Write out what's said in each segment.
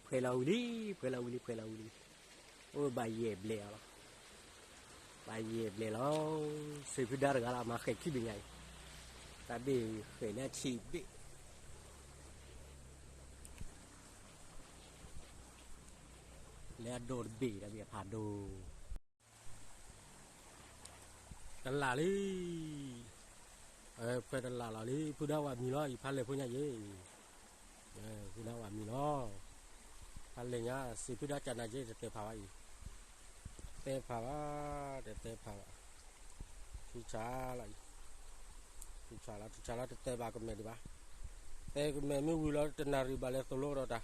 ဖှဲးလီၤဝံၤလံ, ဖှဲးလီၤဝံၤလံ, ဖှဲးလီၤဝံၤလံ, အိၣ်ဘၣ်ယဲၢ်ဘျဲၣ်အီၤလီၤ, ဘၣ်ယဲၢ်ဘျဲၣ်လီၤ, စံးဖုဒါတဂၤလီၤ အမၤဃဲးခံဘ့ၣ်ညါအံၤ, တၢ်ဘ့ၣ်ဃဲးလၢအဆံးဘ့ၣ် လၢအဒိၣ်တဘ့ၣ် တၢ်ဘ့ၣ်အဖးဒိၣ် တလးလံ, ဖှဲးတလးလီၤလံ, ဖုဒါဝဲမံၤလီၤ အံၤဖးလဲၢ်ဖိညါယဲၢ်, ဖုဒါဝဲမံၤလီၤ, ဖးလဲၢ်ညါ စံးဖုဒါကနၤယဲၢ် တတဲဖးဘၣ်အံၤ, တဲဖးဘၣ်, တတဲဖးဘၣ်, ထံဆးလီၤအံၤ, ထံဆးလီၤ ထံဆးလီၤ တတဲဘၣ်ကမဲာ်ဒံးဘၣ်, တဲကမဲာ်မ့ၢ်ဝံၤလီၤ တနၣ်ရံၣ်ဘၣ်လဲၤသိၣ်လိကဒီးတၢ်,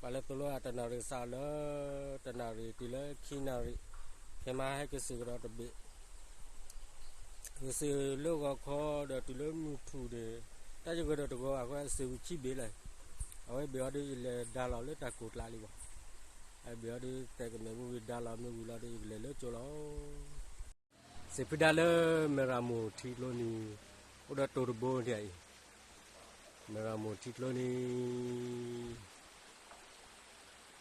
ဘၣ်လဲၤသိၣ်လိတနၣ်ရံၣ်စးလၢ တနၣ်ရံၣ်တုၤလၢခံနၣ်ရံၣ်, ခဲမးဟဲက့ၤစံးကဒီးတဘ့ၣ် ကစံးလၢဂီၤခီဒီးတုၤလၢမုၢ်ထူၣ်န့ၣ်, တၢ်ယဂဲၤဒီးတဂီၤဘၣ်အဃိ စံးဝံၤခံဘ့ၣ်လီၤ, အဝဲဘ့ၣ်အီၤဒီး ယလဲၤဒါလီၤလၢတၢ်ကိၢ်ကျးလံဘၣ်, အဘ့ၣ်အီၤဒီး တဲကမဲာ်မ့ၢ်ဝံၤဒါလီၤမ့ၢ်ဝံၤလီၤဒီး ယကလဲၤလၢကၠိလီၤ, စံးဖုဒါလၢမဲၣ်ရမူၣ်ထံကျိနံၤ, အိၣ်ဒီးတိၤတဘိန့ၣ်အံၤ, မဲၣ်ရမူၣ်ထံကျိနံၤ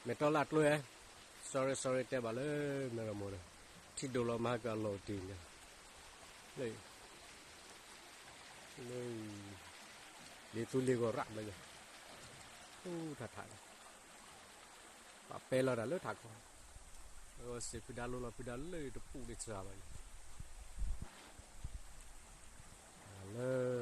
မဲာ်တီလၢကျိဧါ, sorry sorry တဲဘၣ်လၢမဲၣ်ရမိၢ်ဒီး, ထံဒိၣ်လီၤမၤဟဲကလီၤတ့ၢ်န့ၣ်, လၢ လံသူလ့ၤဂီၤရၣ်ဘျီယၤ, ထူထးထးလီၤ, ပှၤပဲလီၤတၢ်လၢထးခီ, စံးဖုဒါလိလီၤဖုဒါလၢတပူၤဒံးစှၤဘၣ်ယၤ, လၢ